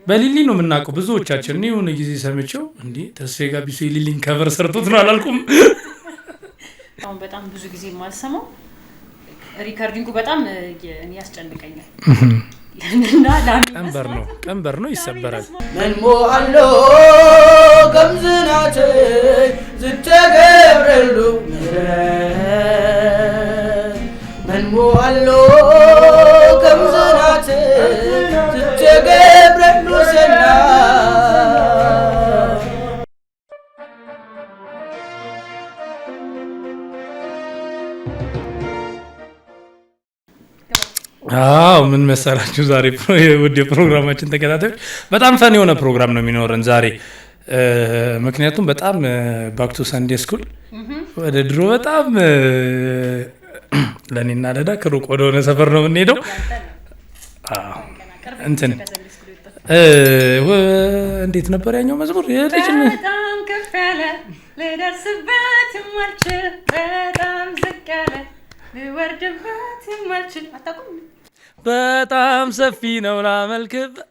በሊሊ ነው የምናውቀው ብዙዎቻችን። እኔ የሆነ ጊዜ ሰምቼው እንዲህ ተስፋዬ ጋቢሶ የሊሊን cover ሰርቶት ነው አላልኩም። አሁን በጣም ብዙ ጊዜ የማልሰማው recording ኡ በጣም እኔ ያስጨንቀኛል። ቀንበር ነው፣ ቀንበር ነው፣ ይሰበራል። መንሞ ኣሎ ከምዝናተይ ዝተገብረሉ ምህረት፣ መንሞ ኣሎ ከምዝናተይ ዝተገብረሉ ሰናይ። አዎ፣ ምን መሰላችሁ፣ ዛሬ ውድ የፕሮግራማችን ተከታታዮች በጣም fun የሆነ ፕሮግራም ነው የሚኖረን ዛሬ። ምክንያቱም በጣም back to Sunday school፣ ወደ ድሮ፣ በጣም ለእኔና ለዳ ሩቅ ወደሆነ ሰፈር ነው የምንሄደው። አዎ፣ እንትን እንዴት ነበር ያኛው መዝሙር? የልጅነት በጣም ከፍ ያለ ልደርስበት የማልችል፣ በጣም ዝቅ ያለ ልወርድበት የማልችል፣ አታውቁም? በጣም ሰፊ ነው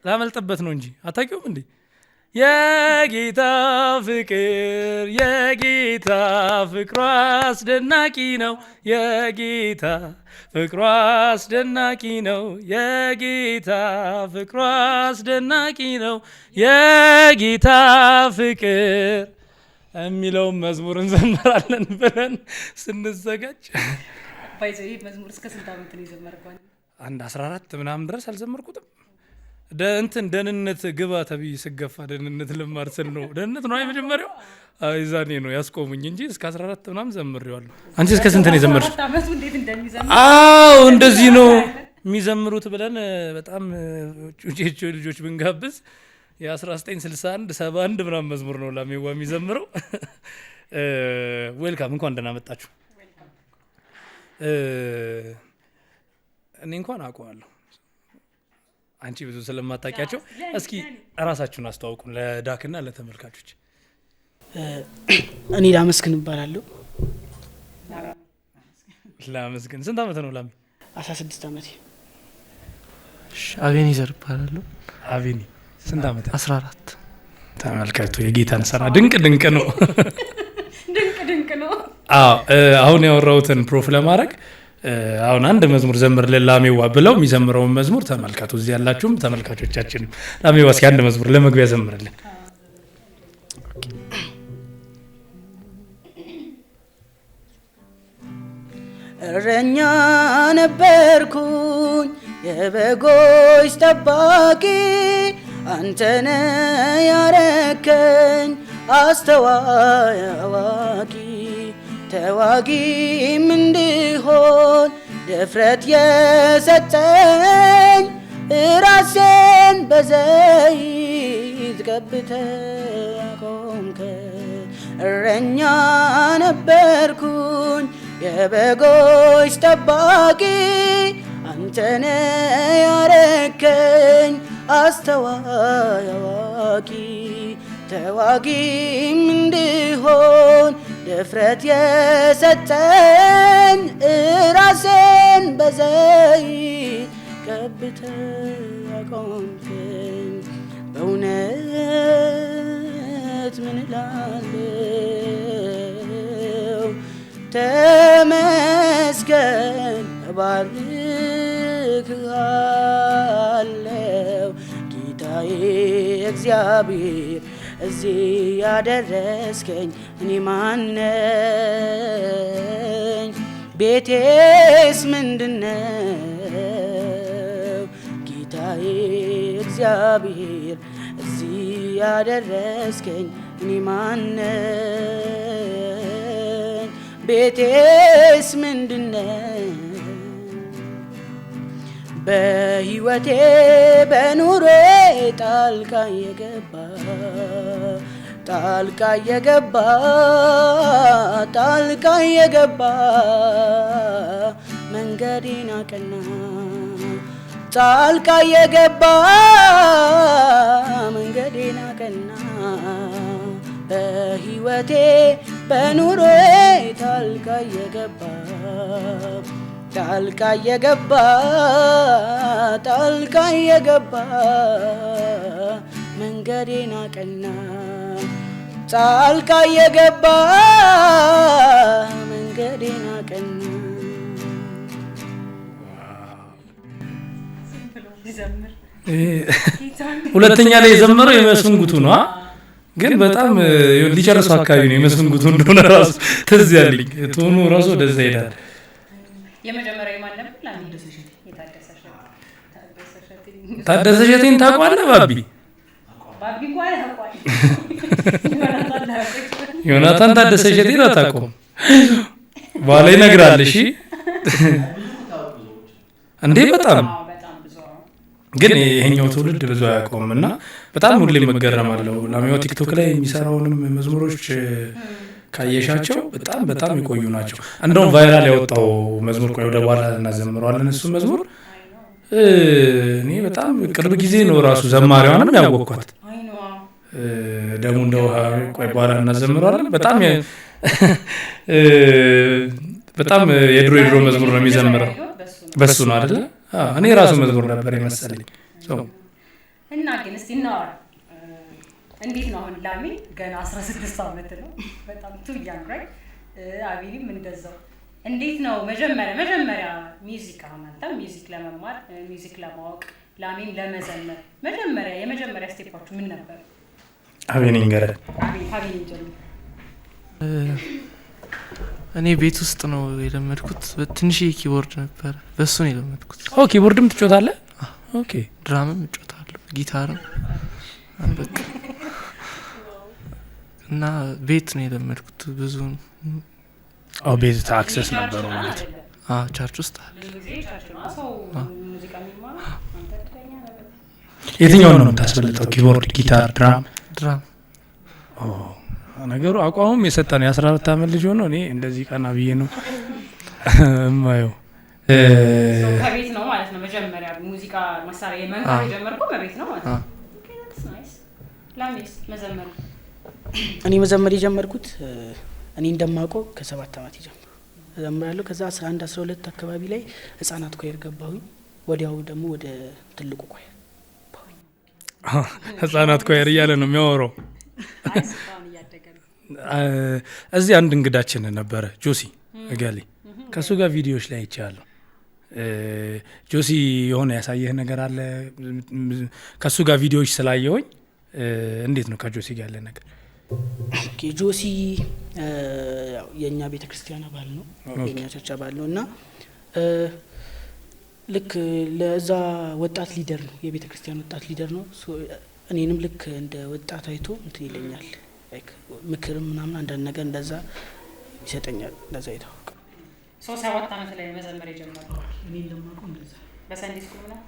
ላመልጥበት ነው እንጂ፣ አታውቂውም እንዴ? የጌታ ፍቅር፣ የጌታ ፍቅሩ አስደናቂ ነው። የጌታ ፍቅሩ አስደናቂ ነው። የጌታ ፍቅሩ አስደናቂ ነው። የጌታ ፍቅር የሚለውን መዝሙር እንዘምራለን ብለን ስንዘጋጅ By the way፣ ይህ መዝሙር እስከ ስንት ዓመት ነው የዘመርከው? አንድ 14 ምናምን ድረስ አልዘመርኩትም። እንትን ደህንነት ግባ ተብዬ ስገፋ ደህንነት ልማር ስል ነው፣ ደህንነት ነው የመጀመሪያው፣ የዛኔ ነው ያስቆሙኝ እንጂ እስከ 14 ምናምን ዘምሬዋለሁ። አንቺ እስከ ስንት ነው የዘመርሽው? 14 ዓመቱ እንዴት እንደሚዘምር። አዎ፣ እንደዚህ ነው የሚዘምሩት ብለን በጣም ጩጬ ልጆች ብንጋብዝ የ1961 71 ምናምን መዝሙር ነው ላሜዋ የሚዘምረው። Welcome፣ እንኳን ደህና መጣችሁ። እኔ እንኳን አውቀዋለሁ፣ አንቺ ብዙ ስለማታውቂያቸው እስኪ እራሳችሁን አስተዋውቁን ለዳክና ለተመልካቾች። እኔ ላመስግን እባላለሁ። ላመስግን፣ ስንት ዓመት ነው ላሚ? 16 ዓመቴ። አቤኔዘር እባላለሁ። አቤኒ፣ ስንት ዓመት? 14። ተመልከቱ የጌታን ስራ፣ ድንቅ ድንቅ ነው። ድንቅ ድንቅ ነው። አዎ፣ አሁን ያወራሁትን proof ለማድረግ አሁን አንድ መዝሙር ዘምር ላሜዋ ብለው የሚዘምረውን መዝሙር ተመልከቱ። እዚህ ያላችሁም ተመልካቾቻችንም፣ ላሜዋ እስኪ አንድ መዝሙር ለመግቢያ ዘምርልን። እረኛ ነበርኩኝ የበጎች ጠባቂ፣ አንተነ ያረከኝ አስተዋይ አዋቂ፣ ተዋጊም እንድሆን ድፍረት የሰጠኝ፣ ራሴን በዘይት ቀብተህ አቆምከኝ። እረኛ ነበርኩኝ የበጎች ጠባቂ፣ አንተነ ያረከኝ አስተዋይ አዋቂ፣ ተዋጊም እንድሆን ድፍረት የሰጠኝ፣ ራሴን በዘይት ቀብተህ አቆምከኝ። በእውነት ምን እላለሁ? ተመስገን፣ እባርክሃለሁ ጌታዬ እግዚአብሔር፣ እዚህ ያደረስከኝ እኔ ማነኝ? ቤቴስ ምንድነው? ጌታዬ እግዚአብሔር፣ እዚህ ያደረስከኝ እኔ ማነኝ? ቤቴስ ምንድነው? በህይወቴ በኑሮዬ ጣልቃ የገባ፣ ጣልቃ የገባ፣ ጣልቃ የገባ መንገዴን አቀና፣ ጣልቃ የገባ መንገዴን አቀና። በህይወቴ በኑሮዬ ጣልቃ የገባ፣ ጣልቃ የገባ፣ ጣልቃ የገባ። መንገዴን አቀና፣ ጣልቃ የገባ መንገዴን አቀና። ይዘምር። ሁለተኛ ላይ የዘመረው የመስፍን ጉቱ ነው። ግን በጣም ሊጨርሱ አካባቢ ነው የመስፍን ጉቱ እንደሆነ ራሱ ትዝ ያለኝ፣ tone ኡ ራሱ ወደዛ ይሄዳል። የመጀመሪያው የማን ነበር? ላሜ የታደሰ እሸቴ። ታደሰ እሸቴ። ታደሰ እሸቴን ታውቀዋለህ ባቢ? ባቢ እንኳን ያውቋል። ዮናታን አያውቅም። ዮናታን ታደሰ እሸቴን አታውቀውም? በኋላ ይነግራል። እሺ እንዴ በጣም አዎ፣ በጣም ብዙ፣ አዎ። ግን ይሄኛው ትውልድ ብዙ አያውቀውም እና በጣም ሁሌ መገረማለሁ። ላሜዋ ቲክቶክ ላይ የሚሰራውንም መዝሙሮች ካየሻቸው በጣም በጣም የቆዩ ናቸው። እንደውም viral ያወጣው መዝሙር፣ ቆይ ወደ በኋላ እናዘምረዋለን እሱ መዝሙር። እኔ በጣም ቅርብ ጊዜ ነው ራሱ ዘማሪዋንም ያወቅኳት። አይ ነው፣ አዎ። ደሙ እንደ ውሃ፣ ቆይ በኋላ እናዘምረዋለን። በጣም የድሮ የድሮ መዝሙር ነው የሚዘምረው። በሱ ነው። በሱ ነው አይደለ? አዎ፣ እኔ ራሱ መዝሙር ነበር የመሰለኝ። ሰው እና ግን እስቲ እናወራ። እንዴት ነው አሁን ላሜ ገና 16 ዓመት ነው። በጣም too young, right? አቤልም እንደዛው። እንዴት ነው መጀመሪያ music፣ አሁን አንተም music ለመማር፣ music ለማወቅ፣ ላሜም ለመዘመር መጀመሪያ የመጀመሪያ step ኣችሁ ምን ነበር? አቤን ይንገረን። አቤል፣ አቤል እንጀምር። እኔ ቤት ውስጥ ነው የለመድኩት። በትንሽዬ keyboard ነበረ፣ በሱ ነው የለመድኩት። ኦ፣ keyboard ም ትጮታለህ? Okay። Drum ም እጮታለሁ፣ ጊታርም በቃ፣ እና ቤት ነው የለመድኩት ብዙ። አዎ፣ ቤት access ነበረው ማለት ነው። Church ውስጥ አለ። ብዙ ጊዜ church ነው ሰው ሙዚቃ የሚማረው። አንተ እድለኛ ነህ በጣም። የትኛውን ነው የምታስበልጠው? Keyboard፣ ጊታር፣ drum? Drum። ኦ፣ ነገሩ አቋሙም የሰጠ ነው። የ14 ዓመት ልጅ ሆኖ እኔ እንደዚህ ቀና ብዬ ነው እማየው። ሰው ከቤት ነው ማለት ነው መጀመሪያ ሙዚቃ መሳሪያ የመንካት የጀመርከው በቤት ነው ማለት ነው። አዎ። Okay, that's nice። ላሜስ መዘመሩ? እኔ መዘመር የጀመርኩት እኔ እንደማውቀው ከ7 ዓመት ጀምሮ እዘምራለሁ። ከዛ 11፣ 12 አካባቢ ላይ ህጻናት choir ገባሁኝ። ወዲያው ደግሞ ወደ ትልቁ choir። ህጻናት choir እያለ ነው የሚያወራው። አይ እስካሁን እያደገ ነው። እዚህ አንድ እንግዳችን ነበረ ጆሲ እገሌ፣ ከእሱ ጋር ቪዲዮዎች ላይ አይቻለሁ። ጆሲ የሆነ ያሳየህ ነገር አለ? ከእሱ ጋር ቪዲዮዎች ስላየሁኝ እንዴት ነው ከጆሲ ጋር ያለ ነገር? Okay፣ ጆሲ ያው የእኛ ቤተ ክርስቲያን አባል ነው፣ የእኛ church አባል ነው እና ልክ ለዛ ወጣት leader ነው፣ የቤተ ክርስቲያን ወጣት leader ነው። So እኔንም ልክ እንደ ወጣት አይቶ እንትን ይለኛል፣ like ምክርም ምናምን አንዳንድ ነገር እንደዛ ይሰጠኛል። እንደዛ የታወቀ ሰው 7 ዓመት ላይ መዘመር የጀመረው? እኔ እንደማውቀው እንደዛ። በ Sunday school ምናምን?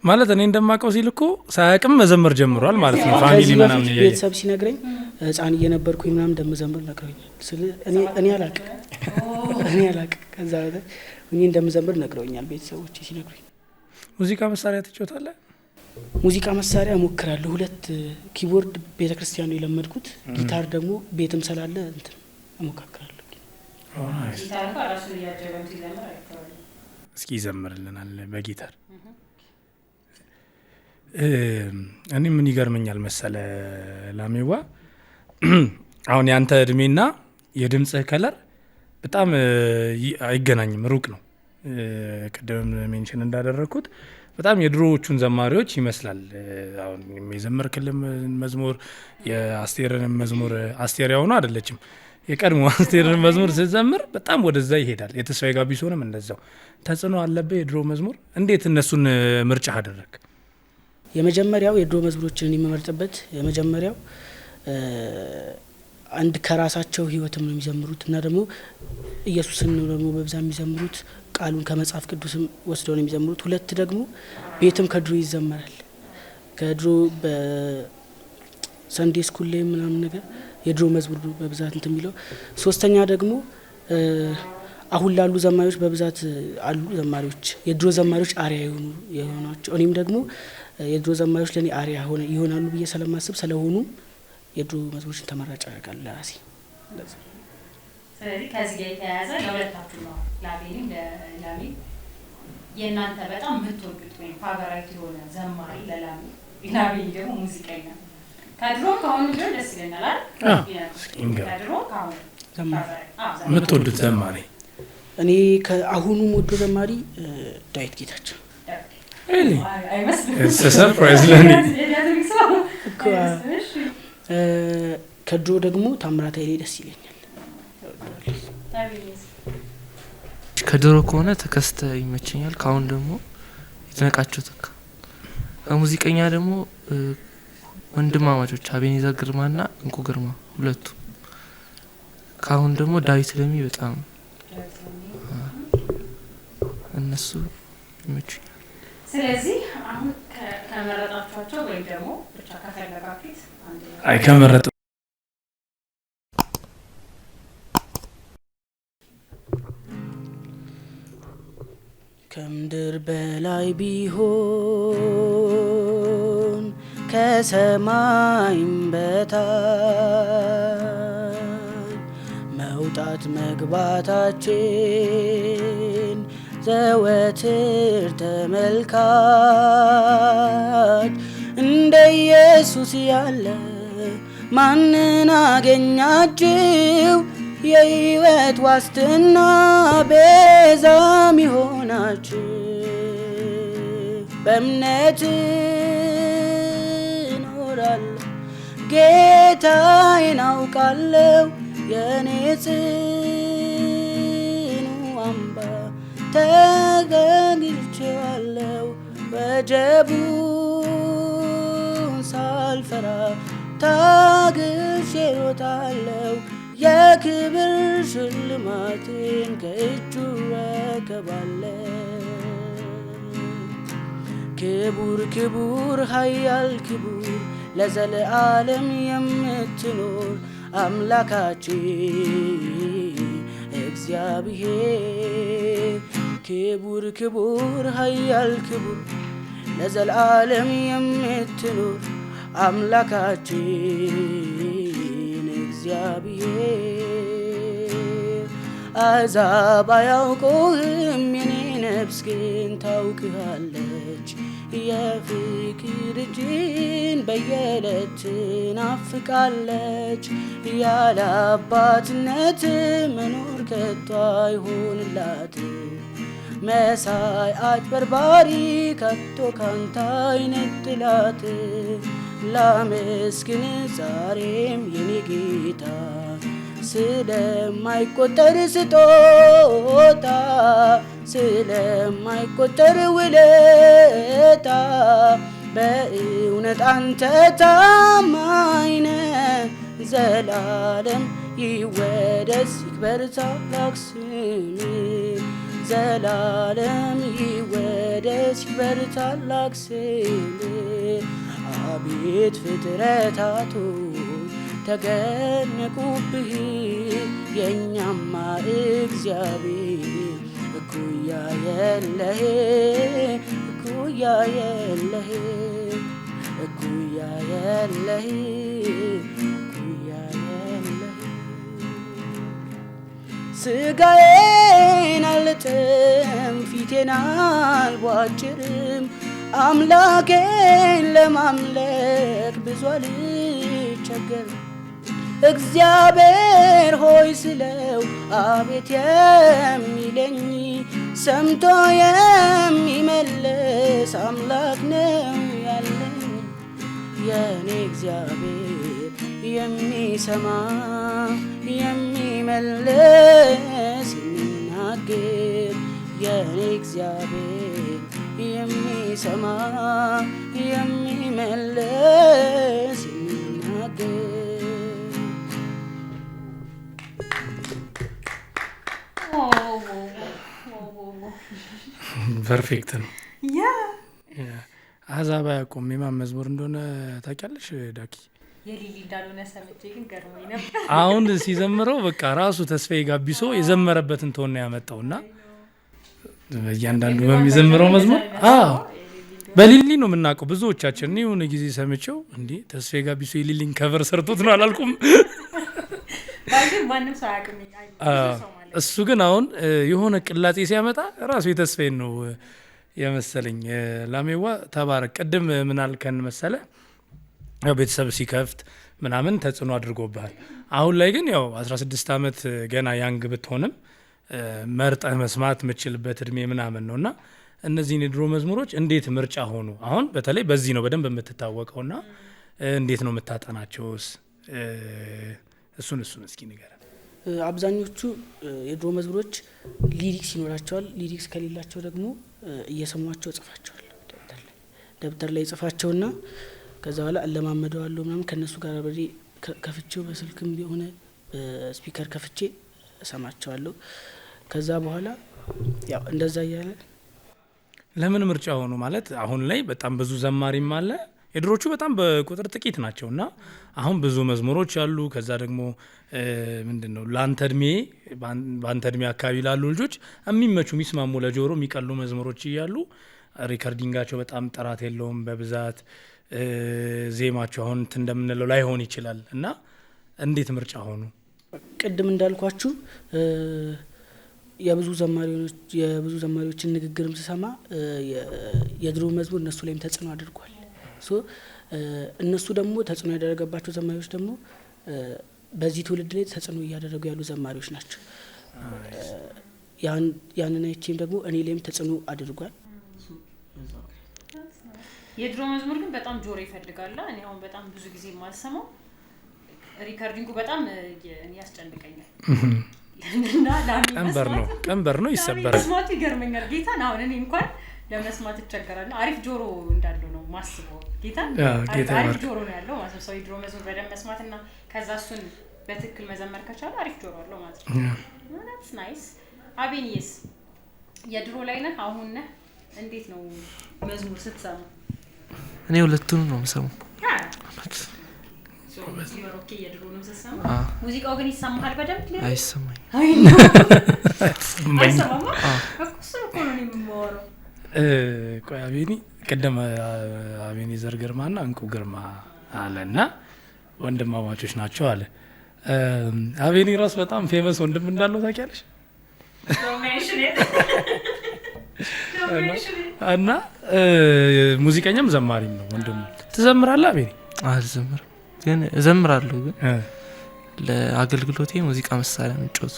ማለት እኔ እንደማውቀው ሲል እኮ ሳያውቅም መዘመር ጀምሯል ማለት ነው። Family ከዚህ ምናምን በፊት እያየ ቤተሰብ ሲነግረኝ ህፃን እየነበርኩኝ ምናምን እንደምዘምር ነግረውኛል። ስለ እኔ አላቅም፣ ከዛ በታች እኔ እንደምዘምር ነግረውኛል ቤተሰቦቼ ሲነግሩኝ። ሙዚቃ መሳሪያ ትጫወታለህ? ሙዚቃ መሳሪያ እሞክራለሁ። ሁለት keyboard ቤተ ክርስቲያን ነው የለመድኩት። ጊታር ደግሞ ቤትም ስላለ እንትን እሞካክራለሁ። ጊታር እንኳን ራሱን እያጀበም ሲዘምር አይቼዋለሁ። እስኪ ይዘምርልናል በጊታር። እኔ ምን ይገርመኛል መሰለ ላሜዋ፣ አሁን ያንተ እድሜና የድምፅህ color በጣም አይገናኝም፣ ሩቅ ነው። ቅድም mention እንዳደረግኩት በጣም የድሮዎቹን ዘማሪዎች ይመስላል። አሁን የዘመርክልም መዝሙር፣ የአስቴርንም መዝሙር፣ አስቴር ያሁኑ አይደለችም፣ የቀድሞ አስቴርን መዝሙር ስትዘምር በጣም ወደዛ ይሄዳል። የተስፋዬ ጋቢሶንም እንደዛው ተጽዕኖ አለብህ። የድሮ መዝሙር እንዴት እነሱን ምርጫ አደረግ? የመጀመሪያው የድሮ መዝሙሮችን የምመርጥበት የመጀመሪያው አንድ ከራሳቸው ሕይወትም ነው የሚዘምሩት እና ደግሞ ኢየሱስን ነው ደግሞ በብዛት የሚዘምሩት፣ ቃሉን ከመጽሐፍ ቅዱስም ወስደው ነው የሚዘምሩት። ሁለት ደግሞ ቤትም ከድሮ ይዘመራል። ከድሮ በ Sunday school ላይ ምናምን ነገር የድሮ መዝሙር ነው በብዛት እንትን የሚለው። ሶስተኛ ደግሞ አሁን ላሉ ዘማሪዎች፣ በብዛት አሉ ዘማሪዎች የድሮ ዘማሪዎች አርአያ የሆኗቸው፣ እኔም ደግሞ የድሮ ዘማሪዎች ለእኔ አርአያ ይሆናሉ ብዬ ስለማስብ፣ ስለሆኑ የድሮ መዝሙሮችን ተመራጭ አደርጋለሁ ለራሴ። እንደዛ። ስለዚህ ከዚህ ጋር የተያያዘ ለሁለታችሁ ነው፣ ለአቤልም ለላሜ፣ የእናንተ በጣም የምትወዱት ወይም favorite የሆነ ዘማሪ ለላሜ ላቤኒ ደግሞ ሙዚቀኛ ከድሮ ከአሁኑ ቢሆን ደስ ይለናል አዎ፣ አይደል? እስኪ እንገባ። ከድሮ ከአሁኑ ዘማሪ። አዎ፣ ዘማሪ። የምትወዱት ዘማሪ? እኔ ከአሁኑ ወዶ ዘማሪ ዳዊት ጌታቸው። Really? አይመስልም። It's a surprise ለእኔ። የዲያትሪክ ሰው እኮ፣ አይመስልም። እሺ። ከድሮ ደግሞ ታምራት ኃይሌ ደስ ይለኛል። ላቤኒስ? ከድሮ ከሆነ ተከስተ ይመቸኛል። ከአሁን ደግሞ ይድነቃቸው ተካ። ከሙዚቀኛ ደግሞ ወንድማማቾች አቤኔዘር ግርማና እንቁ ግርማ ሁለቱ። ከአሁን ደግሞ ዳዊት ለሚ በጣም እነሱ ይመቹኛል። ስለዚህ አሁን ከመረጣችኋቸው ወይም ደግሞ ብቻ ከፈለጋችሁት አንደኛው አይ፣ ከመረጥ ከምድር በላይ ቢሆን ከሰማይም በታች መውጣት መግባታችን ዘወትር ተመልካች እንደ ኢየሱስ ያለ ማንን አገኛችሁ? የሕይወት ዋስትና ቤዛም ይሆናችሁ። በእምነት እኖራለሁ፣ ጌታዬን አውቃለሁ፣ የኔ ጽኑ አምባ ተገኝቼዋለሁ። ወጀቡን ሳልፈራ ታግሼ እሮጣለሁ፣ የክብር ሽልማቴን ከእጁ እረከባለሁ። ክቡር ክቡር ኃያል ክቡር ለዘለዓለም የምትኖር አምላካችን እግዚአብሔር፣ ክቡር ክቡር ኃያል ክቡር ለዘለዓለም የምትኖር አምላካችን እግዚአብሔር። አሕዛብ አያውቁህም፣ የኔ ነፍስ ግን ታውቅሃለች። የፍቅር እጅን በየዕለት ትናፍቃለች። ያለ አባትነት መኖር ከቶ አይሆንላት። መሳይ አጭበርባሪ ከቶ ካንተ አይነጥላት። ላመስግን ዛሬም የኔ ጌታ ስለማይቆጠር ስጦታ፣ ስለማይቆጠር ውለታ። በእውነት አንተ ታማኝ ነህ፣ ዘላለም ይወደስ ይክበር ታላቅ ስምህ። ዘላለም ይወደስ ይክበር ታላቅ ስምህ። አቤት ፍጥረታቱ ተገነቁብህ፣ የእኛማ እግዚአብሔር እኩያ የለህ፣ እኩያ የለህ፣ እኩያ የለህ፣ እኩያ የለህ። ስጋዬን አልጥም፣ ፊቴን አልቧጭርም፣ አምላኬን ለማምለክ ብዙ አልቸገርም። እግዚአብሔር ሆይ ስለው አቤት የሚለኝ፣ ሰምቶ የሚመልስ አምላክ ነው ያለኝ። የኔ እግዚአብሔር የሚሰማ፣ የሚመልስ፣ የሚናገር። የኔ እግዚአብሔር የሚሰማ፣ የሚመልስ፣ የሚናገር። Perfect ነው። አሕዛብ አያውቁም የማን መዝሙር እንደሆነ ታውቂያለሽ ዳኪ? የሊሊ እንዳልሆነ ሰምቼ ግን ገርሞኝ ነበር። አሁን ሲዘምረው በቃ ራሱ ተስፋዬ ጋቢሶ የዘመረበትን tone ነው ያመጣው እና እያንዳንዱ በሚዘምረው መዝሙር፣ አዎ፣ በሊሊ ነው የምናውቀው ብዙዎቻችን። እኔ የሆነ ጊዜ ሰምቼው እንዲህ ተስፋዬ ጋቢሶ የሊሊን cover ሰርቶት ነው አላልኩም። ባይዘ ማንም ሰው አያውቅም። አይ፣ ብዙ ሰው ማለት እሱ ግን አሁን የሆነ ቅላጼ ሲያመጣ ራሱ የተስፋዬን ነው። የመሰለኝ። ላሜዋ ተባረክ። ቅድም ምን አልከን መሰለ፣ ያው ቤተሰብ ሲከፍት ምናምን ተጽዕኖ አድርጎብሃል። አሁን ላይ ግን ያው 16 ዓመት ገና young ብትሆንም መርጠህ መስማት የምችልበት እድሜ ምናምን ነውና እነዚህን የድሮ መዝሙሮች እንዴት ምርጫ ሆኑ? አሁን በተለይ በዚህ ነው በደንብ የምትታወቀውና እንዴት ነው የምታጠናቸውስ? እሱን እስኪ ንገረን። አብዛኞቹ የድሮ መዝሙሮች lyrics ይኖራቸዋል። Lyrics ከሌላቸው ደግሞ እየሰሟቸው እጽፋቸዋለሁ ደብተር ላይ እጽፋቸውና ከዛ በኋላ እለማመደዋለሁ ምናምን ከነሱ ጋር አብሬ ከፍቼው በስልክም ቢሆን በ speaker ከፍቼ እሰማቸዋለሁ። ከዛ በኋላ ያው እንደዛ እያለ ለምን ምርጫ ሆኑ ማለት አሁን ላይ በጣም ብዙ ዘማሪም አለ። የድሮቹ በጣም በቁጥር ጥቂት ናቸውና አሁን ብዙ መዝሙሮች አሉ። ከዛ ደግሞ ምንድነው ላንተ እድሜ ባንተ እድሜ አካባቢ ላሉ ልጆች የሚመቹ የሚስማሙ ለጆሮ የሚቀሉ መዝሙሮች እያሉ recording ኣቸው በጣም ጥራት የለውም በብዛት ዜማቸው አሁን እንትን እንደምንለው ላይሆን ይችላል። እና እንዴት ምርጫ ሆኑ? ቅድም እንዳልኳችሁ የብዙ ዘማሪዎችን ንግግርም ስሰማ የድሮ መዝሙር እነሱ ላይም ተጽዕኖ አድርጓል። እነሱ ደግሞ ተጽዕኖ ያደረገባቸው ዘማሪዎች ደግሞ በዚህ ትውልድ ላይ ተጽዕኖ እያደረጉ ያሉ ዘማሪዎች ናቸው። ያንን አይቼም ደግሞ እኔ ላይም ተጽዕኖ አድርጓል። የድሮ መዝሙር ግን በጣም ጆሮ ይፈልጋል። እኔ አሁን በጣም ብዙ ጊዜ የማልሰማው recording ኡ በጣም ያስጨንቀኛል። እና ቀንበር ነው ይሰበራል። መስማቱ ይገርመኛል ጌታን። አሁን እኔ እንኳን ለመስማት እቸገራለሁ። አሪፍ ጆሮ እንዳለው ነው ማስበው ጌታን። አሪፍ ጆሮ ነው ያለው ማለት ነው። ሰው የድሮ መዝሙር በደንብ መስማትና ከዛ እሱን በትክክል መዘመር ከቻለ አሪፍ ጆሮ አለው ማለት ነው። That's nice። አቤንዬስ የድሮ ላይ ነህ አሁን ነህ? እንዴት ነው መዝሙር ስትሰማ? እኔ ሁለቱንም ነው የምሰማው። ሙዚቃው ግን ይሰማሃል በደንብ? አይሰማኝም። አይሰማም? እሱን እኮ ነው እኔ የማወራው። ቆይ አቤኒ ቅድም አቤኔዘር ግርማና እንቁ ግርማ አለና ወንድማማቾች ናቸው አለ። አቤኒ ራሱ በጣም famous ወንድም እንዳለው ታውቂያለሽ? እና ሙዚቀኛም ዘማሪም ነው ወንድሙ። ትዘምራለህ አቤኒ? አልዘምርም፣ ግን እዘምራለሁ። ግን ለአገልግሎቴ ሙዚቃ መሳሪያ ምጮቱ።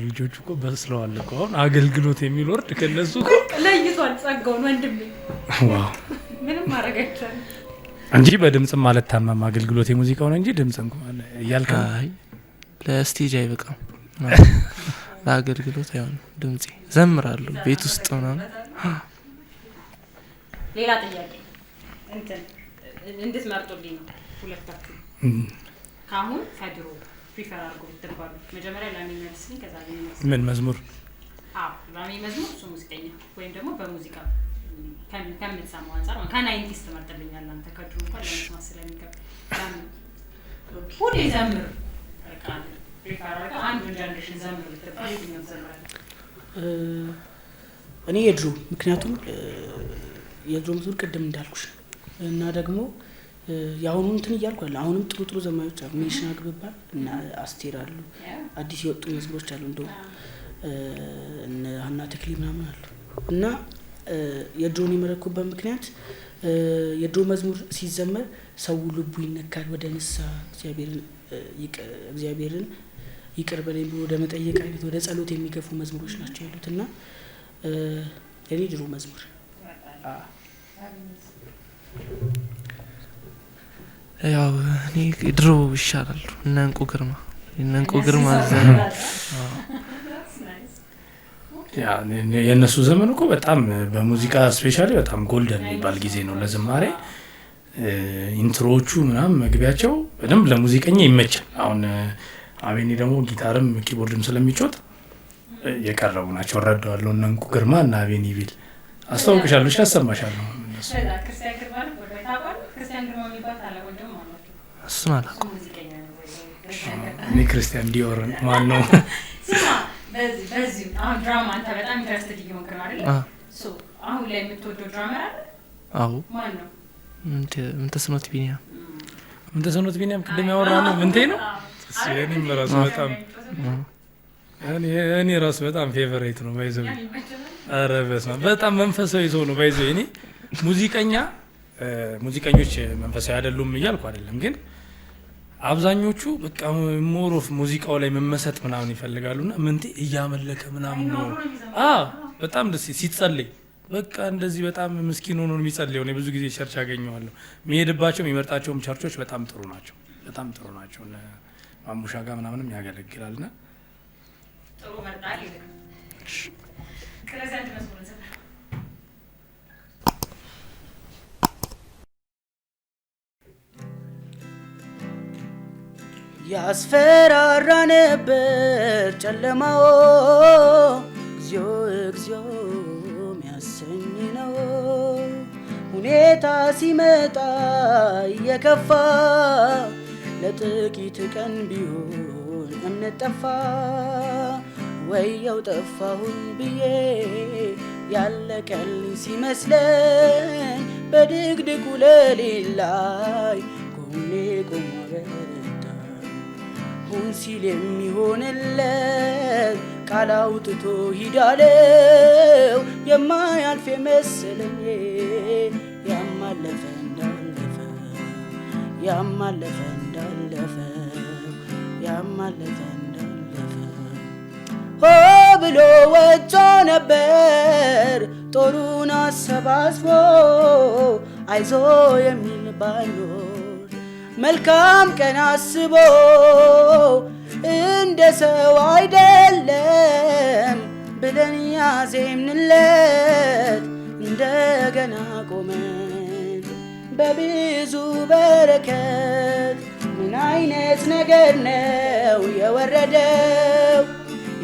ልጆቹ እኮ በስለዋል እኮ አሁን አገልግሎት የሚል word ከነሱ እኮ ለይቷል ጸጋውን ወንድሜ። Wow ምንም ማድረግ አይቻልም እንጂ በድምጽም አልታመም አገልግሎት የሙዚቃው ነው እንጂ ድምጽ እንኳን እያልክ አይ ለ stage አይበቃም፣ ለአገልግሎት አይሆንም ድምጼ። ዘምራለሁ ቤት ውስጥ ምናምን። ሌላ ጥያቄ እንትን እንድትመርጡልኝ ነው ሁለታችሁ። ካሁን ከድሮ prefer አድርጎ ብትባሉ መጀመሪያ ላሚ መልስልኝ፣ ከዛ ላሚ መልስልኝ። ምን መዝሙር? አዎ ላሚ መዝሙር፣ እሱ ሙዚቀኛ ወይም ደግሞ በሙዚቃ ከምትሰማው አንጻር ከ nineties ትመርጥልኛለህ አንተ። ከድሮ እንኳን ለመስማት ስለሚከብድ ላሚ ሁሌ ዘምር በቃ prefer አድርገህ አንዱን generation ዘምር ብትባል የትኛውን ትዘምራለህ? እኔ የድሮ፣ ምክንያቱም የድሮ መዝሙር ቅድም እንዳልኩሽ እና ደግሞ ያሁኑ እንትን እያልኩ አለ። አሁንም ጥሩ ጥሩ ዘማሪዎች አሉ። ሜሽን አግብባል እና አስቴር አሉ። አዲስ የወጡ መዝሙሮች አሉ። እንደው እነ ሀና ተክሌ ምናምን አሉ። እና የድሮን የመረኩበት ምክንያት የድሮ መዝሙር ሲዘመር ሰው ልቡ ይነካል፣ ወደ ንስሐ እግዚአብሔርን ይቅር በለኝ ብሎ ወደ መጠየቅ አይነት ወደ ጸሎት የሚገፉ መዝሙሮች ናቸው ያሉት። እና የኔ ድሮ መዝሙር ያው እኔ ድሮ ይሻላሉ። እነ እንቁ ግርማ ዘመን ያ የነሱ ዘመን እኮ በጣም በሙዚቃ specially በጣም golden የሚባል ጊዜ ነው ለዝማሬ። Intro ዎቹ ምናምን መግቢያቸው በደንብ ለሙዚቀኛ ይመቻል። አሁን አቤኒ ደግሞ ጊታርም keyboard ም ስለሚጮት የቀረቡ ናቸው። እረዳዋለሁ። እነ እንቁ ግርማ እና አቤኒ ቢል አስተዋውቅሻለሁ። እሺ አሰማሻለሁ። እሱን አላውቅም። እኔ ክርስቲያን ዲዮር ማን ነው? ስማ በዚህ አሁን drum አንተ በጣም interested እየሆንክ ነው አይደል? So አሁን ላይ የምትወደው drummer አለ? አዎ። ማን ነው? ምንተስኖት ቢኒያም። ምንተስኖት ቢኒያም ቅድም ያወራነው ምንቴ ነው። እሱ የእኔም ራሱ በጣም እኔ ራሱ በጣም favorite ነው ባይዘው። ኧረ በስመ አብ፣ በጣም መንፈሳዊ ሰው ነው። By the way፣ እኔ ሙዚቀኞች መንፈሳዊ አይደሉም እያልኩ አይደለም፣ ግን አብዛኞቹ በቃ more of ሙዚቃው ላይ መመሰጥ ምናምን ይፈልጋሉ እና ምንቴ እያመለከ ምናምን ነው። በጣም ደስ ሲጸልይ በቃ እንደዚህ በጣም ምስኪን ሆኖ ነው የሚጸልየው። እኔ ብዙ ጊዜ church አገኘዋለሁ። የሚሄድባቸው የሚመርጣቸውም ቸርቾች በጣም ጥሩ ናቸው፣ በጣም ጥሩ ናቸው። እነ ማሙሻ ጋር ምናምንም ያገለግላል እና ጥሩ መርጣል ይልቅ። ስለዚህ አንድ መዝሙር እንዘምር። ያስፈራራ ነበር ጨለማው፣ እግዚኦ እግዚኦ ሚያሰኝ ነው። ሁኔታ ሲመጣ እየከፋ፣ ለጥቂት ቀን ቢሆን እምነት ጠፋ። ወየው ጠፋሁኝ ብዬ ያለቀልኝ ሲመስለኝ፣ በድቅድቁ ሌሊት ላይ ጎኔ ቆሞ አበረታኝ። ሁን ሲል የሚሆንለት፣ ቃል አውጥቶ ሂዳለው፣ የማያልፍ የመሰለኝ ያማለፈ እንዳለፈ፣ ያማለፈ እንዳለፈ፣ ያማለፈ እንዳለፈ። ሆ ብሎ ወጥቶ ነበር ጦሩን አሰባስቦ፣ አይዞ የሚል ባይኖር፣ መልካም ቀን አስቦ፣ እንደ ሰው አይደለም ብለን ያዜምንለት፣ እንደገና ቆመን በብዙ በረከት። ምን አይነት ነገር ነው የወረደው፣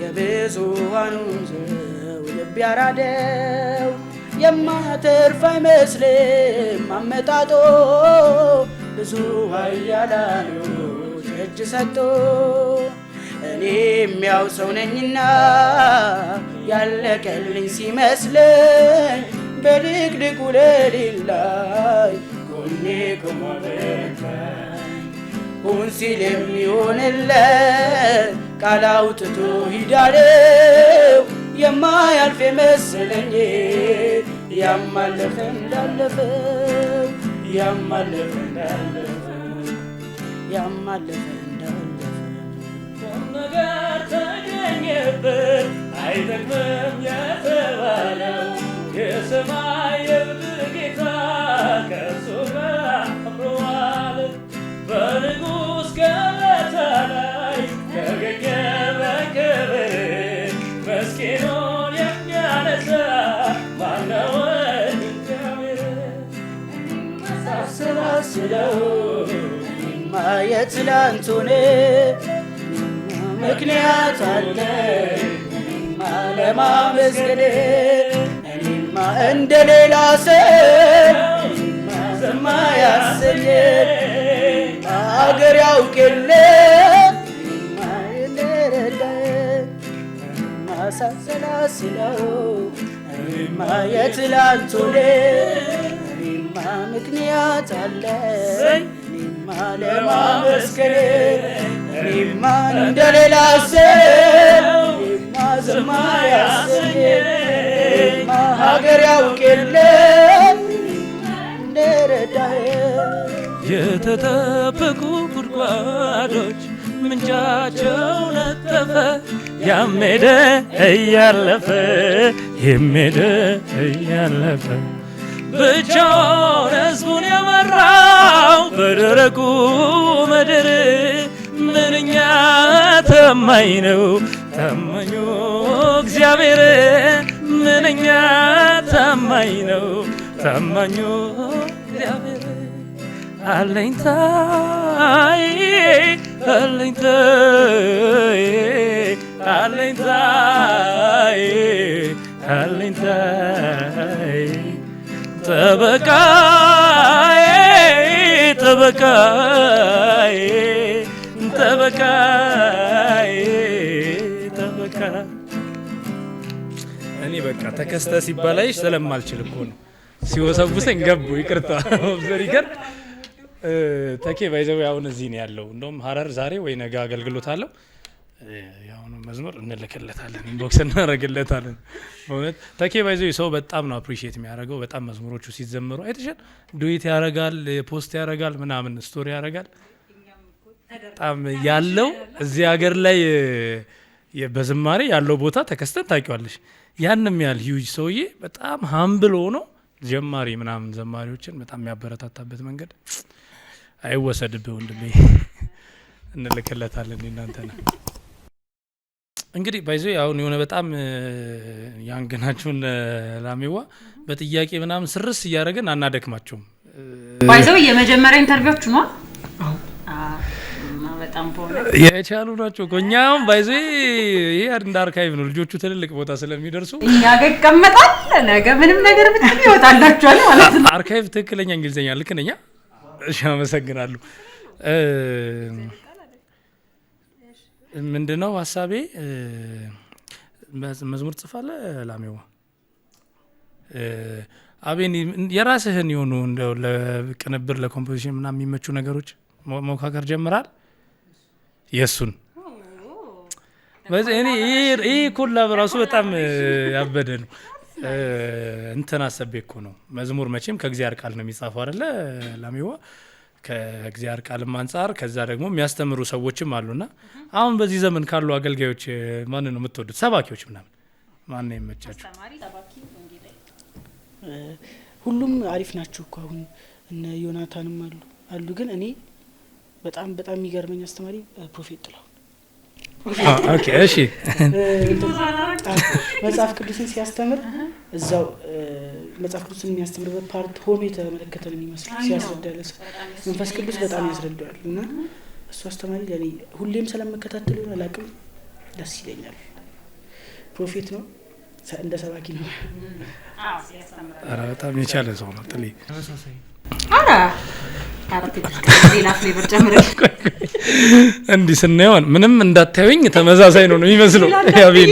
የብዙሃኑን ሰው ልብ ያራደው? የማተርፍ አይመስልም አመጣጦ፣ ብዙ ኃያላኖች እጅ ሰጥቶ። እኔም ያው ሰው ነኝና ያለቀልኝ ሲመስለኝ፣ በድቅድቁ ሌሊት ላይ ጎኔ ቆሞ አበረታኝ። ሁን ሲል የሚሆንለት፣ ቃል አውጥቶ ሂዳለው፣ የማያልፍ የመሰለኝ ያማለፈ እንዳለፈው፣ ያማለፈ እንዳለፈው፣ ያማለፈ እንዳለፈ። ቁም ነገር ተገኘበት አይጠቅምም የተባለው፣ የሰማይ የምድር ጌታ ከእርሱ ጋር አብሮ ዋለ። በንጉሥ ገበታ ላይ ተገኘ በክብር፣ ምስኪኑን የሚያነሳ ማነው? እግዚአብሔር። ሳስላስለው እኔማ የትላንቱን ምክንያት አለ እኔማ ለማመስገን፣ እኔማ እንደ ሌላ ሰው እኔማ ዝም አያሰኝ፣ አገር ያውቅ የለ እኔማ እንደረዳኝ። እኔማ ሳሰላስለው እኔማ የትላንቱን እኔማ ምክንያት አለ እኔማ ለማመስገን፣ እኔማ እንደሌላ ሰው እኔማ ዝም አያሰኝ፣ እኔማ ሀገር ያውቅ የለ እንደረዳህ። የተጠበቁ ጉድጓዶች ምንጫቸው ነጠፈ፣ ያም ሄደ እያለፈ፣ ይህም ሄደ እያለፈ፣ ብቻውን ሕዝቡን የመራው በደረቁ ምድር፣ ምንኛ ታማኝ ነው ታማኙ እግዚአብሔር፣ ምንኛ ታማኝ ነው ታማኙ እግዚአብሔር። አለኝታዬ፣ አለኝታዬ፣ አለኝታዬ፣ አለኝታዬ፣ ጠበቃዬ፣ ጠበቃዬ፣ ጠበቃዬ፣ ጠበቃ። እኔ በቃ ተከስተ ሲባላይሽ ስለማልችል እኮ ነው ሲወሰውሰኝ ገቡ። ይቅርታ፣ off the record፣ ተኬ by the way አሁን እዚህ ነው ያለው። እንደውም ሀረር ዛሬ ወይ ነገ አገልግሎት አለው። የአሁኑ መዝሙር እንልክለታለን፣ inbox እናደርግለታለን። በእውነት ተኬ by the way ሰው በጣም ነው appreciate የሚያደርገው። በጣም መዝሙሮቹ ሲዘመሩ አይተሻል። Duet ያደርጋል፣ post ያደርጋል፣ ምናምን story ያደርጋል። በጣም ያለው እዚህ ሀገር ላይ በዝማሬ ያለው ቦታ ተከስተን ታውቂዋለሽ። ያንም ያህል huge ሰውዬ በጣም humble ሆኖ ጀማሪ ምናምን ዘማሪዎችን በጣም የሚያበረታታበት መንገድ አይወሰድብህ ወንድሜ፣ እንልክለታለን። እናንተ ነው እንግዲህ by the way አሁን የሆነ በጣም young ናችሁን ላሜዋ በጥያቄ ምናምን ስርስ እያደረግን አናደክማቸውም። By the way የመጀመሪያ interview ዎቹ ነው። በጣም የቻሉ ናቸው እኮ። እኛም by the way ይሄ እንደ archive ነው። ልጆቹ ትልልቅ ቦታ ስለሚደርሱ እኛ ጋር ይቀመጣል። ነገ ምንም ነገር ብትሉ ይወጣላችኋል ማለት ነው። Archive ትክክለኛ እንግሊዝኛ ልክ ነኝ? እሺ፣ አመሰግናለሁ። ምንድነው ሀሳቤ? መዝሙር ጽፋለህ ላሜዋ? አቤን የራስህን የሆኑ እንደው ለቅንብር ለ composition ምናምን የሚመቹ ነገሮች መሞካከር ጀምራል። የእሱን እኔ ይሄ collab ራሱ በጣም ያበደ ነው። እንትን አሰቤ እኮ ነው። መዝሙር መቼም ከእግዚአብሔር ቃል ነው የሚጻፈው አይደለ ላሜዋ? ከእግዚአብሔር ቃልም አንጻር ከዛ ደግሞ የሚያስተምሩ ሰዎችም አሉና አሁን በዚህ ዘመን ካሉ አገልጋዮች ማን ነው የምትወዱት? ሰባኪዎች ምናምን ማን ነው የሚመቻችሁ? ሁሉም አሪፍ ናቸው እኮ አሁን እነ ዮናታንም አሉ። ግን እኔ በጣም በጣም የሚገርመኝ አስተማሪ Prophet ጥላሁን። Okay፣ እሺ። መጽሐፍ ቅዱስን ሲያስተምር እዛው መጽሐፍ ቅዱስን የሚያስተምርበት part ሆኖ የተመለከተ ነው የሚመስለው ሲያስረዳ ለሰው መንፈስ ቅዱስ በጣም ያስረዳዋል። እና እሱ አስተማሪ ለኔ ሁሌም ስለምከታተል ይሆን አላውቅም ደስ ይለኛል። Prophet ነው፣ እንደ ሰባኪ ነው። ኧረ በጣም የቻለ ሰው ነው ጥሌ። ኧረ ሌላ flavor ጨምረሽ እንዲህ ስናየው ምንም እንዳታዩኝ ተመሳሳይ ነው የሚመስለው። ያቤል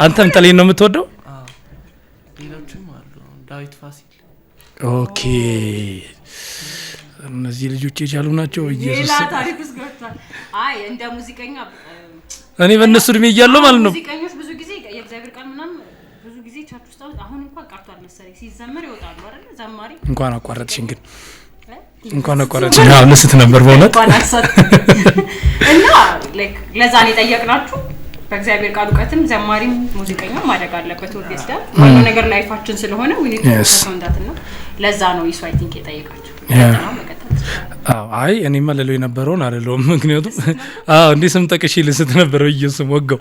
አንተም ጥሌን ነው የምትወደው? ሌሎችም አሉ፣ ዳዊት ፋሲል። Okay፣ እነዚህ ልጆች የቻሉ ናቸው። ኢየሱስ ሌላ ታሪክ ውስጥ ገብቷል። አይ እንደ ሙዚቀኛ እኔ በእነሱ እድሜ እያለሁ ማለት ነው። ሙዚቀኞች ብዙ ጊዜ የእግዚአብሔር ቃል ምናምን ብዙ ጊዜ church ውስጥ አሁን እንኳን ቀርቷል መሰለኝ ሲዘመር ይወጣሉ አይደል? ዘማሪ እንኳን አቋረጥሽኝ ግን እንኳን አቋረጥሽኝ። አዎ ልስት ነበር በእውነት እና like ለዛ ነው የጠየቅናችሁ። በእግዚአብሔር ቃል እውቀትም ዘማሪም ሙዚቀኛም ማደግ አለበት። Obviously ዋናው ነገር life ኣችን ስለሆነ we need to focus on that እና ለዛ ነው ይሱ I think የጠየቃችሁ። አዎ አይ እኔማ ልለው የነበረውን አይደለሁም። ምክንያቱም አዎ እንዲህ ስም ጠቅሼ ልስት ነበር በኢየሱስ ወጋው።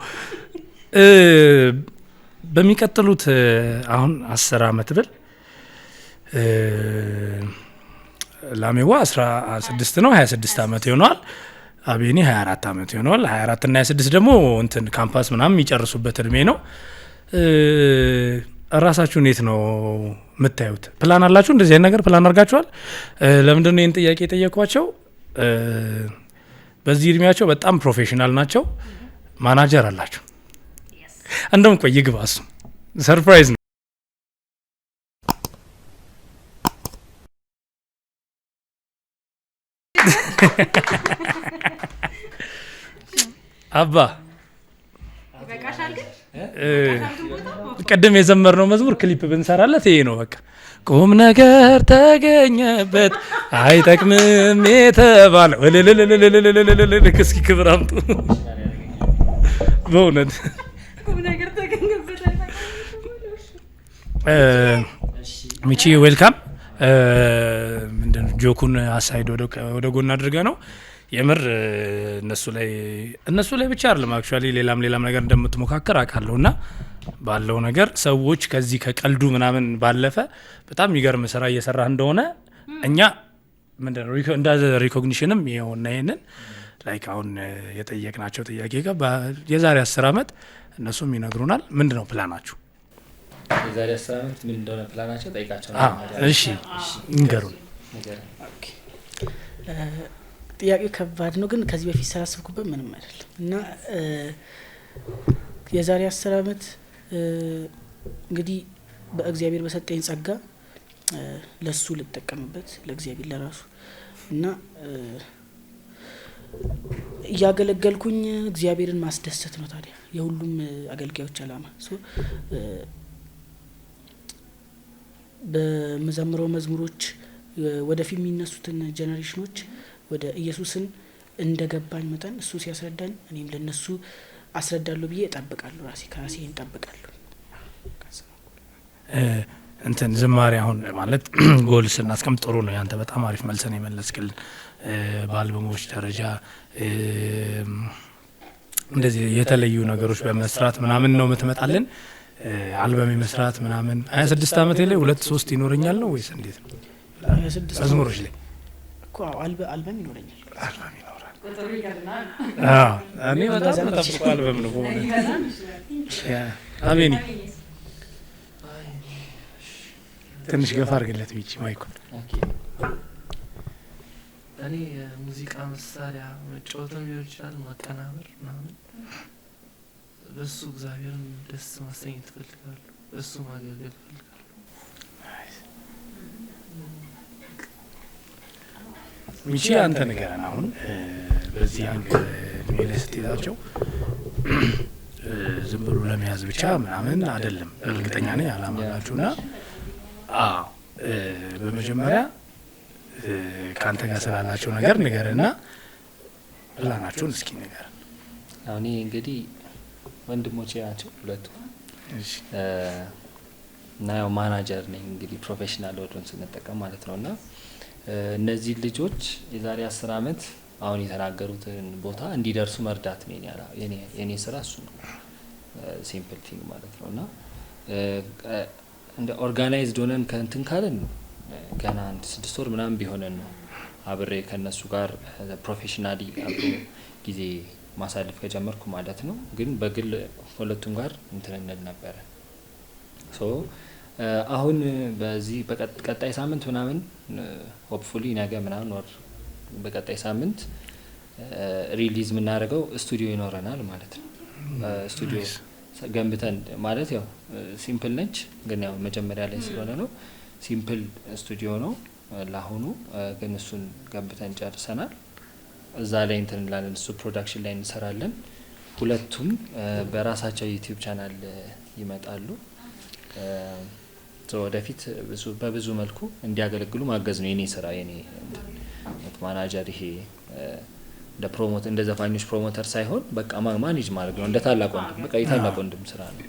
በሚቀጥሉት አሁን 10 አመት ብል ላሜዋ 16 ነው 26 አመት ይሆነዋል። አቤኔ 24 አመት ይሆነዋል። 24 እና 26 ደግሞ እንትን ካምፓስ ምናምን የሚጨርሱበት እድሜ ነው። ራሳችሁ እንዴት ነው የምታዩት? ፕላን አላችሁ? እንደዚህ አይነት ነገር ፕላን አድርጋችኋል? ለምንድን ነው ይሄን ጥያቄ የጠየኳቸው? በዚህ እድሜያቸው በጣም professional ናቸው። ማናጀር አላቸው። እንደውም ቆይ ይግባ እሱ surprise ነው። አባ ቅድም የዘመርነው መዝሙር ክሊፕ ብንሰራለት ይሄ ነው በቃ። ቁም ነገር ተገኘበት አይጠቅምም የተባለው እስኪ ክብር አምጡ በእውነት ቁም ነገር ተገኘበት። ሚቺ welcome። ምንድነው joke ኡን aside ወደ ጎን አድርገ ነው የምር እነሱ ላይ ብቻ አይደለም actually ሌላም ሌላም ነገር እንደምትሞካከር አውቃለሁና ባለው ነገር ሰዎች ከዚህ ከቀልዱ ምናምን ባለፈ በጣም የሚገርም ስራ እየሰራ እንደሆነ እኛ ምንድነው እንደ recognition ም ይኸውና ይሄንን like አሁን የጠየቅናቸው ጥያቄ ጋር የዛሬ 10 አመት እነሱም ይነግሩናል። ምንድነው ፕላናችሁ? የዛሬ 10 አመት ምን እንደሆነ ፕላናቸው ጠይቃቸው ነው። እሺ እንገሩን። Okay ጥያቄው ከባድ ነው ግን ከዚህ በፊት ስላሰብኩበት ምንም አይደለም። እና የዛሬ 10 አመት እንግዲህ በእግዚአብሔር በሰጠኝ ጸጋ ለሱ ልጠቀምበት ለእግዚአብሔር ለራሱ እና እያገለገልኩኝ እግዚአብሔርን ማስደሰት ነው ታዲያ የሁሉም አገልጋዮች አላማ። So በመዘምረው መዝሙሮች ወደፊት የሚነሱትን ጀነሬሽኖች ወደ ኢየሱስን እንደገባኝ መጠን እሱ ሲያስረዳኝ እኔም ለነሱ አስረዳለሁ ብዬ እጠብቃለሁ። ራሴ ከራሴ እጠብቃለሁ። እንትን ዝማሬ አሁን ማለት ጎል ስናስቀምጥ ጥሩ ነው። ያንተ በጣም አሪፍ መልስ ነው የመለስክልን። በአልበሞች ደረጃ እንደዚህ የተለዩ ነገሮች በመስራት ምናምን ነው የምትመጣልን። አልበም የመስራት ምናምን 26 አመቴ ላይ 2 3 ይኖረኛል ነው ወይስ እንዴት ነው? 26 መዝሙሮች ላይ እኮ አልበም ይኖረኛል። አልበም ይኖራል። አዎ እኔ በጣም ተጠብቆ አልበም ነው በእውነት። አሜን። ትንሽ ገፋ አድርግለት ቢቺ mic ኡን። Okay። እኔ የሙዚቃ መሳሪያ መጫወትም ሊሆን ይችላል፣ ማቀናበር ምናምን፣ በሱ እግዚአብሔርን ደስ ማሰኘት እፈልጋለሁ። በሱ ማገልገል እፈልጋለሁ። ሚቺ አንተ ንገረን አሁን በዚህ young እድሜ ላይ ስትይዛቸው ዝም ብሎ ለመያዝ ብቻ ምናምን አይደለም፣ እርግጠኛ ነኝ አላማ አላችሁና። አዎ በመጀመሪያ ካንተ ጋር ስላላቸው ነገር ንገርና ፕላናችሁን እስኪ ንገረን። አሁን እኔ እንግዲህ ወንድሞቼ ናቸው ሁለቱ። እሺ። እና ያው ማናጀር ነኝ እንግዲህ professional word ኡን ስንጠቀም ማለት ነውና እነዚህ ልጆች የዛሬ 10 አመት አሁን የተናገሩትን ቦታ እንዲደርሱ መርዳት ነው የኔ ስራ እሱ ነው። Simple thing ማለት ነውና እንደ organized ሆነን ከእንትን ካልን ገና አንድ 6 ወር ምናምን ቢሆነን ነው አብሬ ከነሱ ጋር professionally አብሬ ጊዜ ማሳለፍ ከጀመርኩ ማለት ነው። ግን በግል ሁለቱም ጋር እንትን እንል ነበር። So አሁን በዚህ በቀጣይ ሳምንት ምናምን hopefully ነገ ምናምን ወር በቀጣይ ሳምንት release የምናደርገው ስቱዲዮ ይኖረናል ማለት ነው። ስቱዲዮ ገንብተን ማለት ያው simple ነች፣ ግን ያው መጀመሪያ ላይ ስለሆነ ነው simple ስቱዲዮ ነው ለአሁኑ፣ ግን እሱን ገንብተን ጨርሰናል። እዛ ላይ እንትን እንላለን፣ እሱ production ላይ እንሰራለን። ሁለቱም በራሳቸው YouTube channel ይመጣሉ። ወደፊት በብዙ መልኩ እንዲያገለግሉ ማገዝ ነው የኔ ስራ፣ የኔ እንትን ማናጀር። ይሄ እንደ promote እንደ ዘፋኞች promoter ሳይሆን በቃ manage ማድረግ ነው፣ እንደ ታላቅ ወንድም፣ በቃ የታላቅ ወንድም ስራ ነው።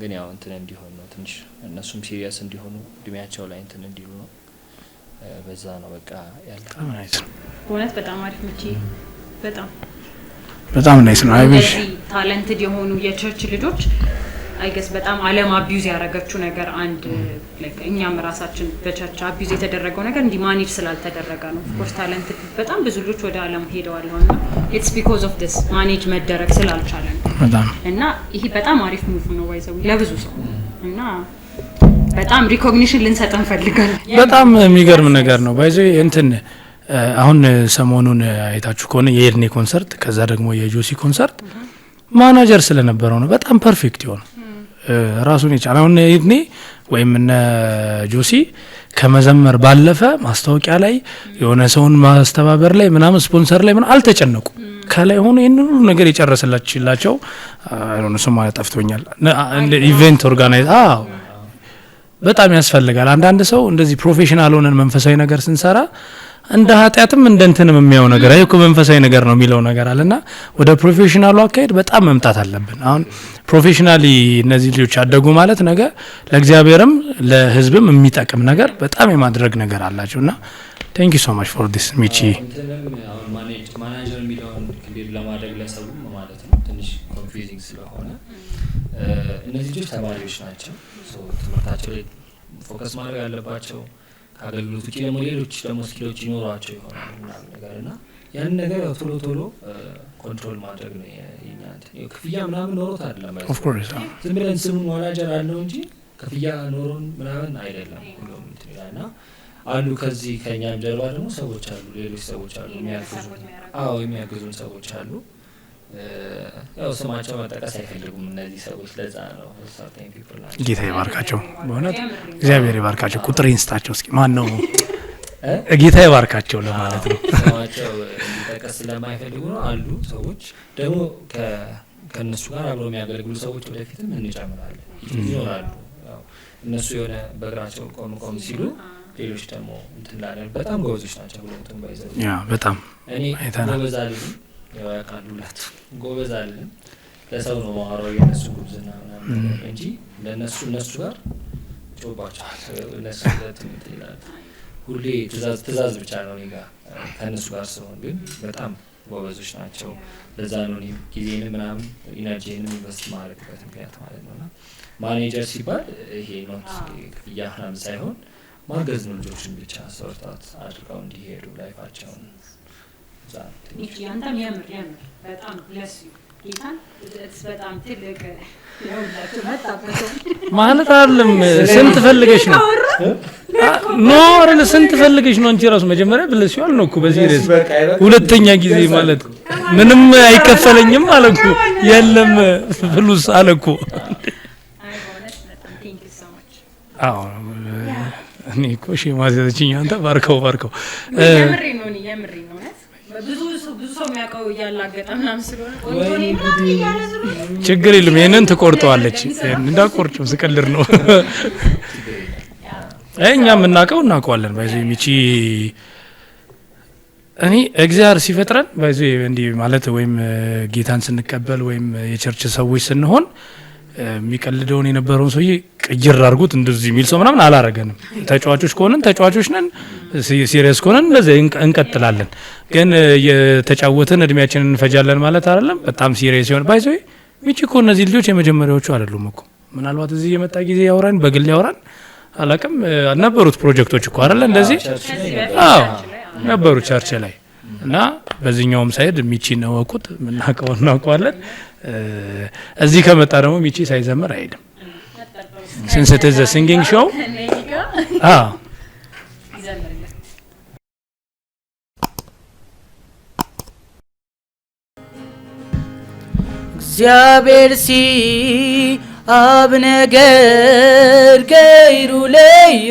ግን ያው እንትን እንዲሆን ነው ትንሽ እነሱም serious እንዲሆኑ እድሜያቸው ላይ እንትን እንዲሉ ነው። በዛ ነው በቃ ያለው። በጣም nice ነው። በእውነት በጣም አሪፍ ምቺ፣ በጣም በጣም nice ነው። አይሽ Talented የሆኑ የ church ልጆች I guess በጣም ዓለም abuse ያደረገችው ነገር አንድ like እኛም ራሳችን በ church abuse የተደረገው ነገር እንዲህ manage ስላልተደረገ ነው። Of course talented በጣም ብዙ ልጆች ወደ ዓለም ሄደዋል እና it's because of this manage መደረግ ስላልቻለ ነው። በጣም እና ይሄ በጣም አሪፍ move ነው by the way ለብዙ ሰው እና በጣም recognition ልንሰጥ እንፈልጋለን። በጣም የሚገርም ነገር ነው። By the way እንትን አሁን ሰሞኑን አይታችሁ ከሆነ የኤድኔ ኮንሰርት ከዛ ደግሞ የጆሲ ኮንሰርት ማናጀር ስለነበረው ነው በጣም perfect የሆነው። ራሱን የቻለ አሁን ኤድኔ ወይም እነ ጆሲ ከመዘመር ባለፈ ማስታወቂያ ላይ የሆነ ሰውን ማስተባበር ላይ ምናምን ስፖንሰር ላይ ምናምን አልተጨነቁ። ከላይ ሆኖ ይሄንን ሁሉ ነገር የጨረሰላቸው አይሆነ ስሙ ጠፍቶኛል። Event organize አዎ በጣም ያስፈልጋል። አንዳንድ ሰው እንደዚህ professional ሆነን መንፈሳዊ ነገር ስንሰራ እንደ ኃጢአትም እንደ እንትንም የሚያው ነገር አይ እኮ መንፈሳዊ ነገር ነው የሚለው ነገር አለና ወደ professional ኡ አካሄድ በጣም መምጣት አለብን። አሁን professionally እነዚህ ልጆች አደጉ ማለት ነገ ለእግዚአብሔርም ለሕዝብም የሚጠቅም ነገር በጣም የማድረግ ነገር አላቸውና thank you so much for this ሚቺ። እንትንም አሁን ማናጀር የሚለውን clear ለማድረግ ለሰው ማለት ነው ትንሽ confusing ስለሆነ እነዚህ ልጆች ተማሪዎች ናቸው። So ትምህርታቸው ላይ focus ማድረግ አለባቸው። ከአገልግሎት ውጪ ደግሞ ሌሎች ደግሞ skill ኦች ይኖሯቸው ይሆናል ምናምን ነገር እና ያን ነገር ያው ቶሎ ቶሎ control ማድረግ ነው የኛ እንትን። ያው ክፍያ ምናምን ኖሮት አይደለም Of course ዝም ብለን ስሙን ማናጀር አለው እንጂ ክፍያ ኖሮን ምናምን አይደለም። ሁሉም እንትን ይላል እና አሉ ከዚህ ከኛም ጀርባ ደግሞ ሰዎች አሉ፣ ሌሎች ሰዎች አሉ የሚያግዙ። አዎ የሚያግዙን ሰዎች አሉ። ያው ስማቸው መጠቀስ አይፈልጉም እነዚህ ሰዎች፣ ለዛ ነው certain people ናቸው። ጌታ ይባርካቸው፣ በእውነት እግዚአብሔር ይባርካቸው። ቁጥር ይንስጣቸው። እስኪ ማን ነው ጌታ ይባርካቸው ለማለት ነው። ስማቸው እንዲጠቀስ ስለማይፈልጉ ነው። አሉ ሰዎች ደግሞ ከእነሱ ጋር አብረው የሚያገለግሉ ሰዎች ወደፊትም እንጨምራለን፣ ይኖራሉ። ያው እነሱ የሆነ በእግራቸው ቆም ቆም ሲሉ ሌሎች ደግሞ እንትን ላለን። በጣም ጎበዞች ናቸው ሁለቱም by the way። Yeah፣ በጣም እኔ አይተናል። ጎበዝ አልልም፣ ያው ያውቃሉ ሁለቱም፣ ጎበዝ አልልም። ለሰው ነው ማወራው የእነሱ ጉብዝና ምናምን ነገር እንጂ ለእነሱ እነሱ ጋር ጮባቸዋል። እነሱ ሁለቱም እንትን ይላሉ። ሁሌ ትእዛዝ ትእዛዝ ብቻ ነው እኔ ጋር ከእነሱ ጋር ስሆን፣ ግን በጣም ጎበዞች ናቸው። ለዛ ነው እኔም ጊዜንም ምናምን energy ንም invest ማድረግበት ምክንያት ማለት ነው። እና ማኔጀር ሲባል ይሄ not ክፍያ ምናምን ሳይሆን ማገዝ ነው፣ ልጆችን ብቻ sort out አድርገው እንዲሄዱ life ኣቸውን፣ እዛ ነው ትንሽ። ሚኪ፣ አንተም የምር የምር በጣም bless you፣ ጌታን በጣም ትልቅ የሁላችሁ መጣበት። ማለት አይደለም። ስንት ፈልገሽ ነው? No አይደለ፣ ስንት ፈልገሽ ነው? አንቺ ራሱ መጀመሪያ bless you ነው እኮ በዚህ ሬስ ሁለተኛ ጊዜ ማለት ምንም አይከፈለኝም አለ እኮ፣ የለም plus አለ እኮ። አይ በእውነት በጣም thank you so much። አዎ፣ እኔ እኮ shame አስያዘችኝ። አንተ ባርከው ባርከው። የምሬ ነው፣ እኔ የምሬ ነው፣ እውነት ብዙ ሰው የሚያውቀው እያላገጠ ምናምን ስለሆነ ቆንጆ ነኝ ምናምን እያለ ስለሆነ። ችግር የለም፣ ይሄንን ትቆርጠዋለች። እንዳቆርጭም ስቀልድ ነው። እኛ የምናውቀው እናውቀዋለን። By the way ሚቺ፣ እኔ እግዚአብሔር ሲፈጥረን by the way እንዲህ ማለት ወይም ጌታን ስንቀበል ወይም የ church ሰዎች ስንሆን የሚቀልደውን የነበረውን ሰውዬ ቅይር አድርጉት እንደዚህ የሚል ሰው ምናምን አላረገንም። ተጫዋቾች ከሆንን ተጫዋቾች ነን፣ serious ከሆነን እንደዚህ እንቀጥላለን። ግን የተጫወትን እድሜያችንን እንፈጃለን ማለት አይደለም። በጣም serious ሲሆን by the way ሚቺ እኮ እነዚህ ልጆች የመጀመሪያዎቹ አይደሉም እኮ። ምናልባት እዚህ የመጣ ጊዜ ያውራን፣ በግል ያውራን አላቅም፣ ነበሩት ፕሮጀክቶች እኮ አይደለ እንደዚህ? Church ላይ ከዚህ በፊት አዎ። Church ላይ፣ አዎ። ነበሩ church ላይ። እና በዚህኛውም side ሚቺን እወቁት፣ የምናውቀው እናውቀዋለን። እዚህ ከመጣ ደግሞ ሚቺ ሳይዘምር አይሄድም። Since it is a singing show. አዎ። ይዘምርልን። እግዚአብሔር ሲ ኣብ ነገር ገይሩ ለዩ፣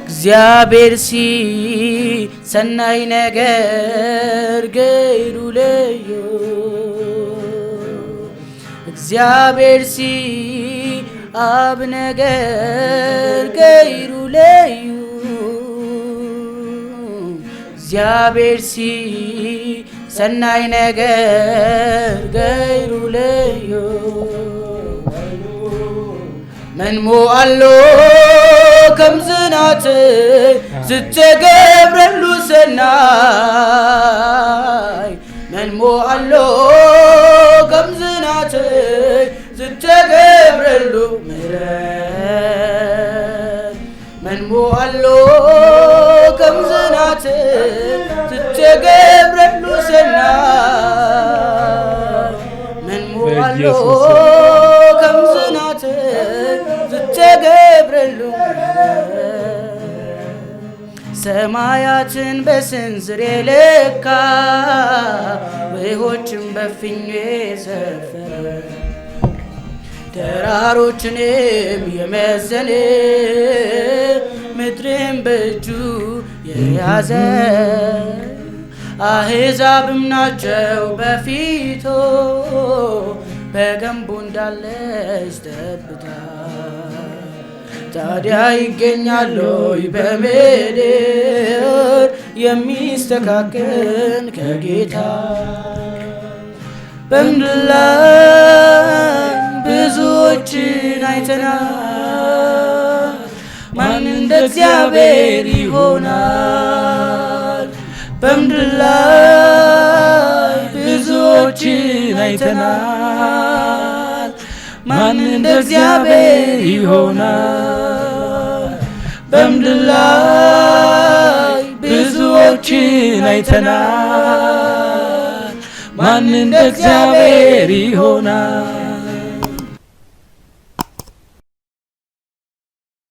እግዚአብሔር ሲ ሰናይ ነገር ገይሩ ለዩ፣ እግዚአብሔር ሲ ኣብ ነገር ገይሩ ለዩ፣ እግዚአብሔር ሲ ሰናይ ነገር ገይሩ ለዩ። መንሞ ኣሎ ከምዝ ናተይ ዝተገብረሉ ሰናይ? መንሞ ኣሎ ከምዝ ናተይ ዝተገብረሉ ምህረት? መንሞ ኣሎ ከምዝ ናተይ ዝተገብረሉ ሰናይ? መንሞ ኣሎ በኢየሱስ ከምዝ ናተይ ዝተገብረሉ? ሰማያትን በስንዝር የለካ፣ ውሆችን በፊኙ የሰፈረ፣ ተራሮችንም የመዘነ፣ ምድርን በእጁ የያዘ፣ አሕዛብም ናቸው በፊቱ በገንቦ እንዳለች ጠብታ። ታዲያ ይገኛል ወይ በምድር የሚስተካከል ከጌታ? በምድር ላይ ብዙዎችን አይተናል፣ ማን እንደ እግዚአብሔር ይሆናል? በምድር ላይ ብዙዎችን አይተናል፣ ማን እንደ እግዚአብሔር ይሆናል? በምድር ላይ ብዙዎችን አይተናል፣ ማን እንደ እግዚአብሔር ይሆናል?